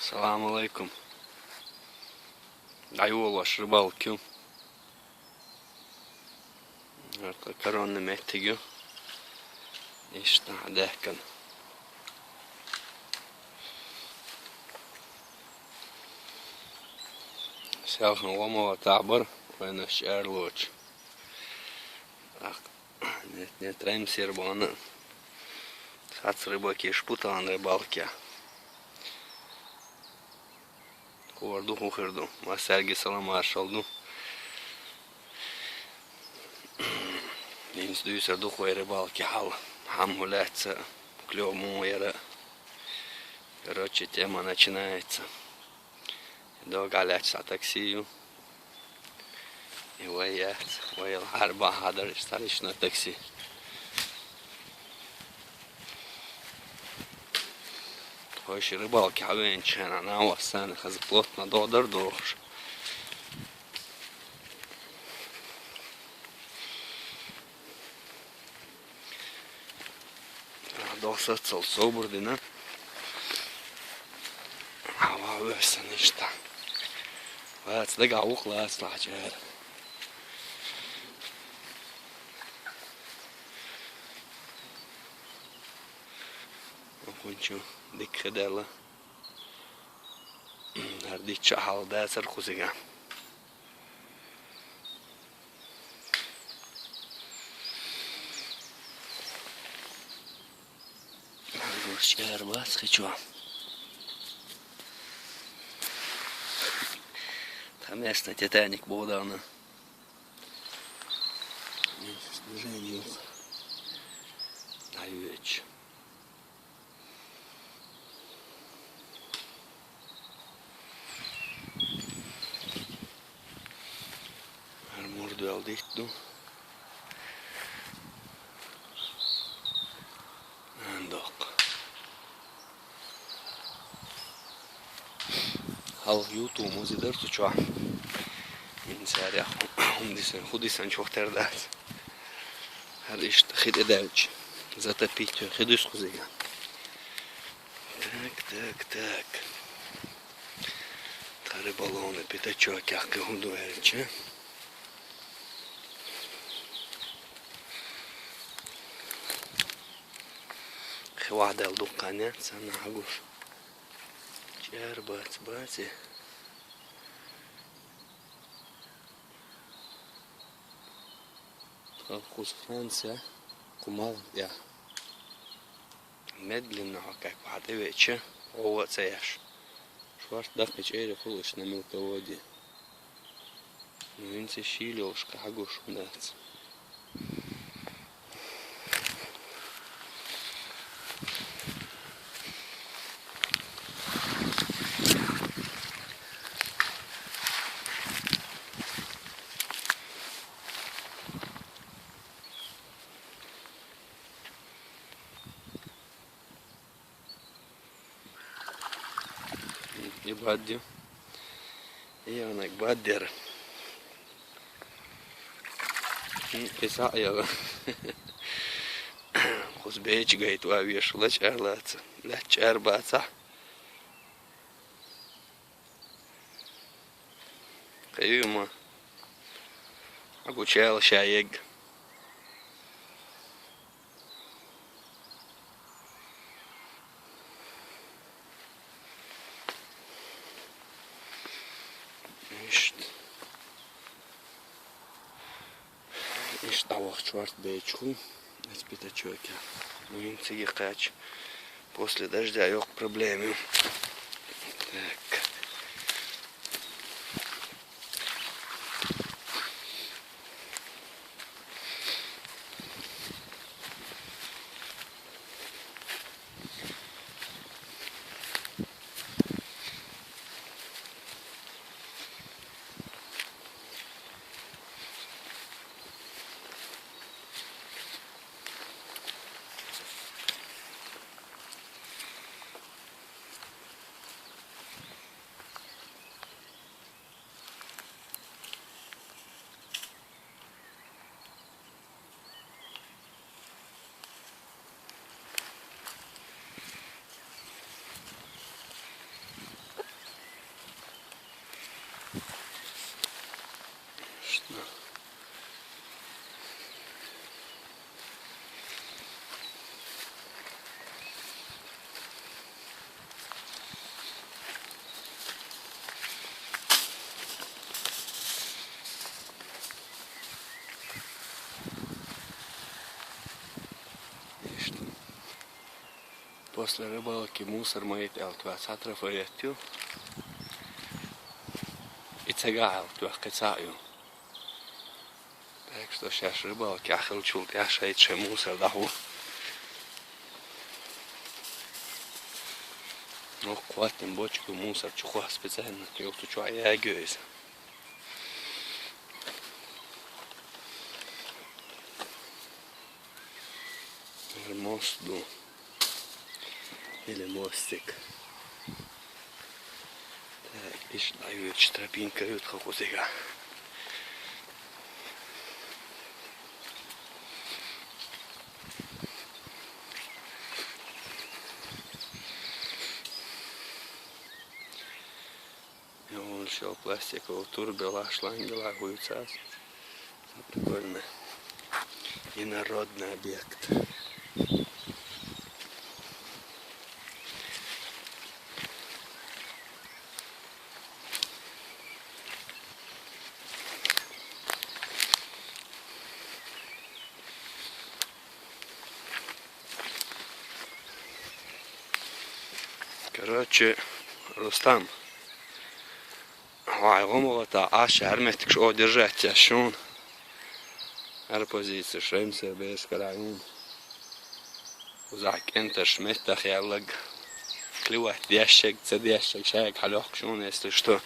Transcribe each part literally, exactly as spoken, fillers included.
Салам алейкум. ДӀайолош рыбалка ю. ХӀара коронный меттиг ю. Иштта даьхкина. Селхан ломала тахьбар, вайнаш чӀарлочу. Ах, нет, нет, раймсер бана. Хац рыбаки шпутан рыбалки. Хор ду, хухир ду. Массаьрги салам маршал ду. Инс дуьйсар ду хой рыбалки хьал. Хьамму лаьца, клёв му яра. Короче, тема начинается. Дог а лаьца такси ю. И вай яц, вай ял хьарба хьадар, старичный такси. Хойши рыбалки хьавенчана, на вассана, хаза плотно додар дохуш. Досацал собар дина. Ава весан иштта. Вац дага вух лац лачер. Окунчу дик хедала. Ардича хал дацар кузига. Гурчар бац хичо. Там местный Титаник бодана. Движение. Айвеч. Армур дуал дихту. Андок. Хьалха юту музей дар цу чохь. Ин царя хӀум дисан, хӀу дисан чух тера дац. ХӀара иштта хи тӀе даьлча, затопить хи дуьсу кхузига. Так, так, так. Тхари баллоны пятачок яхкы хӀу ду аьлча. Хи вахдал дуккханя, санна хьагуш. ЧӀар бац, баци. Тхан кхуза Франция, кху малх тӀехь. Медленно хьо как ваха тӀе веача, гӀо а ца еш. Шорт даккхи чӀери хула уьш на мелководье. Ну, хӀинца шийла йолуш кхин хьагуш хӀума дац. И бадди. И анаг баддер. Хм, и са яла. Хус бечи гайт ва веш лач арлаца. Лач арбаца. Каюма. Агучал шаег. Ишт. Ишт авах чварт бечху. Эс питачоке. Муин циги кач. После дождя йок проблеми. Так. После рыбалки мусор ма йийта аьлла, тхоьца трафарет ю. И цигахь аьлла, тхоьца кхин цхьаъ ю. Так что шаьш рыбалкехь хиллачул тӀаьхьа шайца шайн мусор дӀахьу. Ну, хӀоттийна бочка ю мусор чу хох специально, кхелта чохь ягайо иза. Мост ду. Или мостик. Так, иштта дӀайоьдуш тропинка ю тхан кхузахь. Йолччо пластиковый турбелахь, шлангелахь хуьйцу ас. Прикольно. Инородный объект. Короче, Рустам, хьо хьайн гӀо ма гӀоттахь, Ӏаш хӀара меттигаш оха держать еш шуна. ХӀара позици шайна сера бесара ю. Кхузахь кӀентарш меттах яьлларг, клевать дешшерг, ца дешшерг шайга хьалйохку шуна, если что.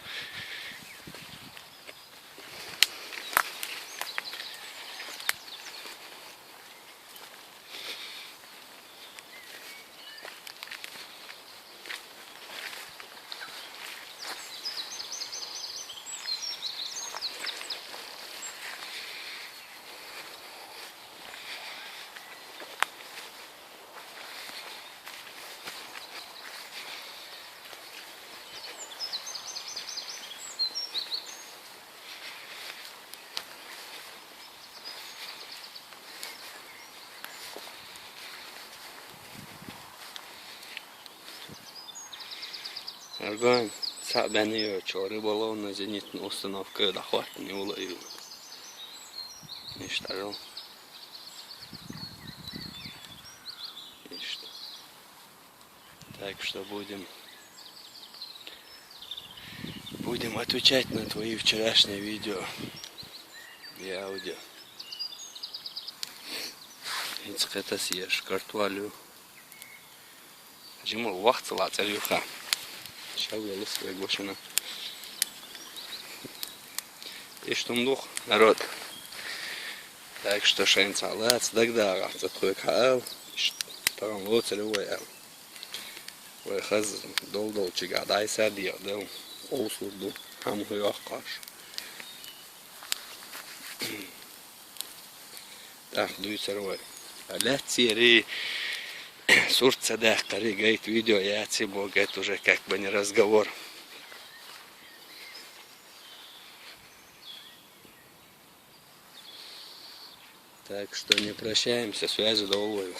Арган, цхьаъ бен йоьдучу рыболовно-зенитный установка дӀахӀоттийна йолу а йолу. Иштта йолу. Иштта. Так что будем, будем отвечать на твои вчерашние видео и аудио. ХӀинца кхетас еш, картвалю. Жимма вахца лацар юха. Шал велас вегошина. Иштта хӀума ду-кх, народ. Так что шайна цхьа лаца дагадагӀахь, цкъа тхоьга хьаала, иштта тахана лоцур ю вай аьлла. Вай хаза долу-долчуьнгахь дӀасадеха делла, къовсалур ду, хӀума хӀу йоккхуш. ТӀаккха дуьйцур вай. Лаьццерий, сурт ца даьккхарий, гайта видео яций боху, гайта уже как бы не разговор. Так что не прощаемся, связи долу вай.